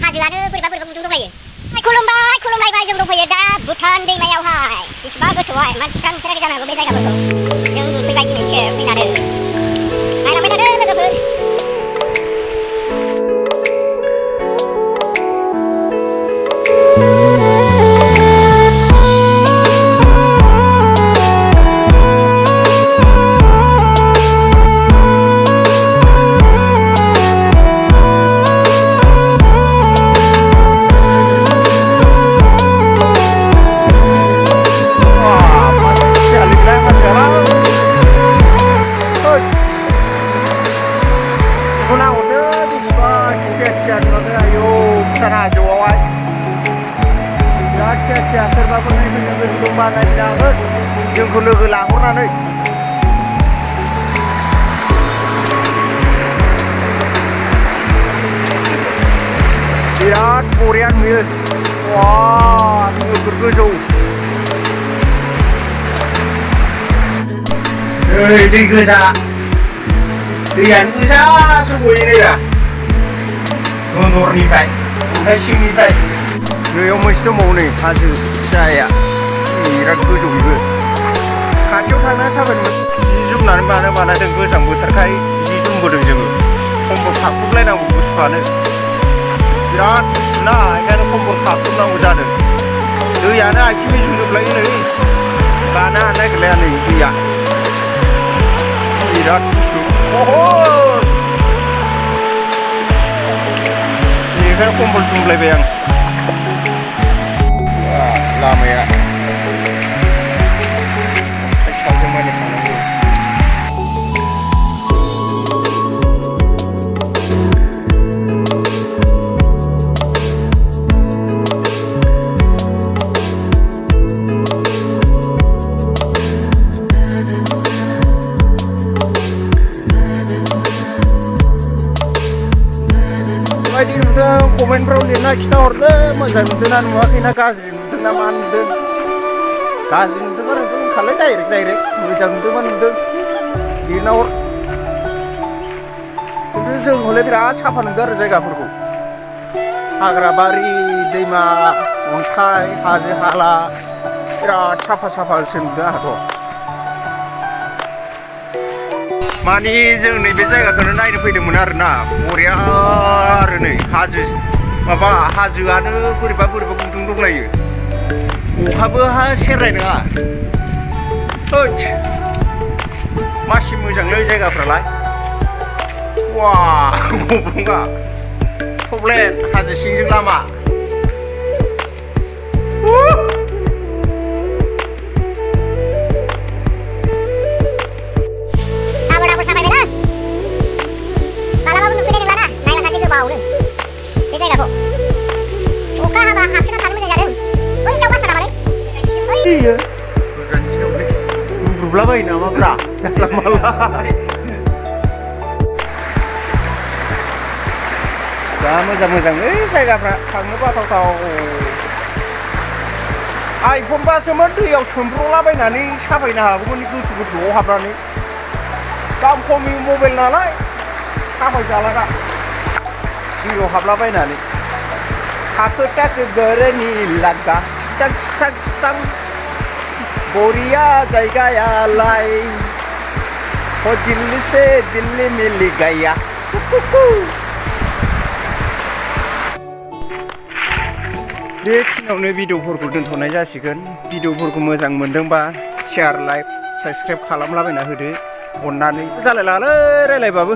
हाजोआनो बोरैबा बोरैबा गुदुं दंलायो। खुलुमबाय खुलुमलायबाय जों दंफैयो दा भुटान दैमायावहाय। बेसेबा गोथौहाय मानसिफ्रा नुफेराखै जानो हागौ बे जायगाफोरखौ। जों नुफैबाय दिनैसो फैनानै। नायलांबाय थादो लोगोफोर। सोरबाफोर नायफैनो गोसो दंबा नायनो हागोन जोंखौ लोगो लाहरनानै। बिराद बरिया नुयो। वाह नोगोर गोजौ। दै गोजा, दैयानो गोजासो गयो नै दा दनरनिफ्राय अन्थाइ सिंनिफ्राय। नैयाव मोनसे दंबावो नै हाजो फिसाया बिराद गोजौ बेबो। खाथियाव थांना साबायमोन जि जोमनानै मानो बानायदों गोजां बोथोरखाय जि जोमबोदों जोङो। कम्बल खाख्लुबलायनांगौ गुसुआनो बिराद गुसुना ओंखायनो कम्बल खाख्लुबनांगौ जादों। दैयानो आथिं मिजोबलायो नै गानो हानो नागिरलाया नै दैया बिराद गुसु। बेनिखायनो कम्बल जोमलायबाय आं। लामाया सावजों मानि थांनांगौ। माबायदि नुदों कमेन्टफ्राव लिरना खिन्थाहरदो। मोजां नुदोंना नुवाखैना गाज्रि नुदों ना मा नुदों। गाज्रि नुदोंबा नोंथ' होनखालाय डाइरेक्ट मोजां नुदोंबा नुदों लिरना हर। खिन्थु जों हले बिराद साफा नुदों आरो जायगाफोरखौ। हाग्रा बारि दैमा अन्थाइ हाजो हाला बिराद साफा साफासो नुदों आंहाथ'। मानि जों नैबे जायगाखौनो नायनो फैदोंमोन आरोना। बरिया आरो नै हाजो माबा हाजोआनो बोरैबा बोरैबा गुदुं दंलायो। अखाबो सेरनाय नङा। मासि मोजांलै जायगाफ्रालाय। वाह गब्लंगा थब्लेट हाजो सिंजों लामा। बे जायगाखौ अखा हाबा हाबसोना थानो मोजां जादों। बै दाउ बासा नामालै? गुग्रुबलाबायो नामाब्रा जानला मानला। जा मोजां मोजां जायगाफ्रा थांनो बाथावथाव। आइफनबासोमोन दैयाव सोमब्रलाबायनानै साफायनो हागौमोन गोथौ गोथौआव हाबनानै। दाम खमनि मबाइल नालाय साफाय जाला दा दैयाव हाबलाबायनानै। हाखो टाखो गोरोनि लागा खिथां खिथां खिथां बरिया जायगायालाय दिल्ली से दिल्ली मिल गया। बेखिनियावनो भिडिअफोरखौ दोनथ'नाय जासिगोन। भिडिअफोरखौ मोजां मोनदोंबा शेयार लाइक साबसक्राइब खालामलाबायना होदो अननानै। जालायलाङालै रायलायबाबो।